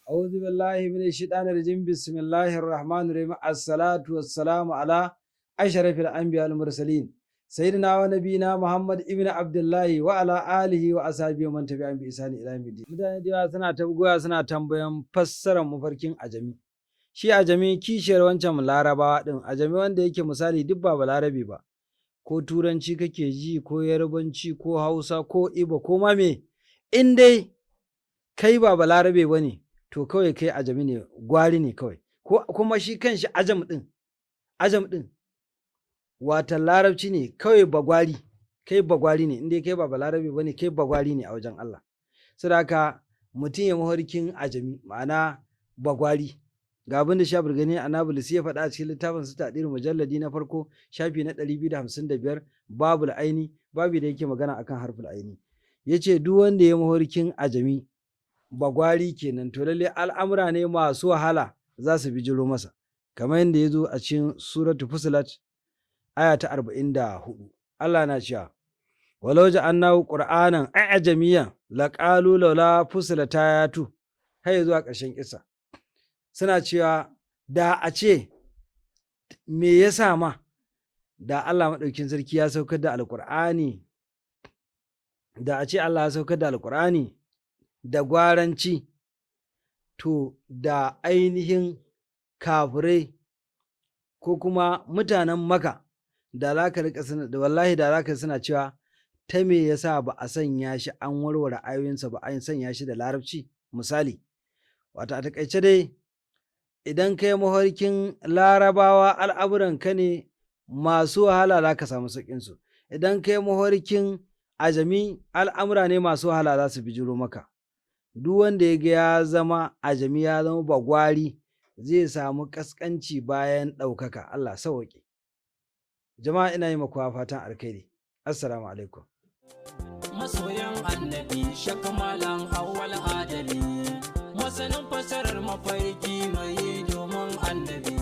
أعوذ بالله من الشيطان الرجيم. بسم الله الرحمن الرحيم. الصلاة والسلام على أشرف الأنبياء المرسلين، سيدنا ونبينا محمد ابن عبد الله وعلى آله وأصحابه ومن تبعهم بإحسان إلى يوم الدين. Mutane da yawa suna ta bugowa suna tambayan fassarar mafarkin ajami. Shi ajami kishiyar wancan Larabawa din, ajami wanda yake misali duk ba Balarabe ba. Ko Turanci kake ji, ko Yarbanci, ko Hausa, ko Ibo, ko ma me, in dai kai ba Balarabe ba ne, to kawai kai ajami ne, gwari ne kawai. Ko kuma shi kanshi ajam din watan Larabci ne kawai, bagwari, kai bagwari ne. In dai kai ba Balarabe ba ne, kai bagwari ne a wajen Allah. Saboda haka mutum ya mafarkin ajami, ma'ana bagwari. Ga abin da Shabir Gani Anabulisi ya faɗa a cikin littafin su Taɗir, mujalladi na farko, shafi na 255, babul aini, babu da yake magana akan harful aini. Ya ce duk wanda ya mafarkin ajami, bagwari kenan, to lalle al'amura ne masu wahala za su bijiro masa, kamar yadda ya zo a cikin Suratu Fusilat, aya ta 44. Allah na cewa: "Walau ja'alnahu qur'anan a'jamiyyan laqalu laula fusilat ayatu", har zuwa ƙarshen kissa. Suna cewa da a ce me yasa ma da Allah maɗaukin sarki ya saukar da Alƙur'ani, da a ce Allah ya saukar da Alƙur'ani da gwaranci, to da ainihin kafirai ko kuma mutanen Maka da za ka riƙa da wallahi da za ka suna cewa ta me yasa ba a sanya shi an warware ayoyinsa ba, an sanya shi da Larabci misali. Wato a taƙaice dai, idan kai mafarkin Larabawa, al'amuranka ne masu wahala za ka samu sauƙinsu. Idan kai mafarkin ajami, al'amura ne masu wahala za su bijiro maka. Duk wanda ya ga ya zama ajami, ya zama bagwari, zai samu ƙasƙanci bayan ɗaukaka. Allah sauwaƙe. Jama'a, ina yi maku fatan alkhairi. Assalamu alaikum. Masoyan Annabi, Shakamalan Awwal Adali, masanin fasarar mafarki mai domin Annabi.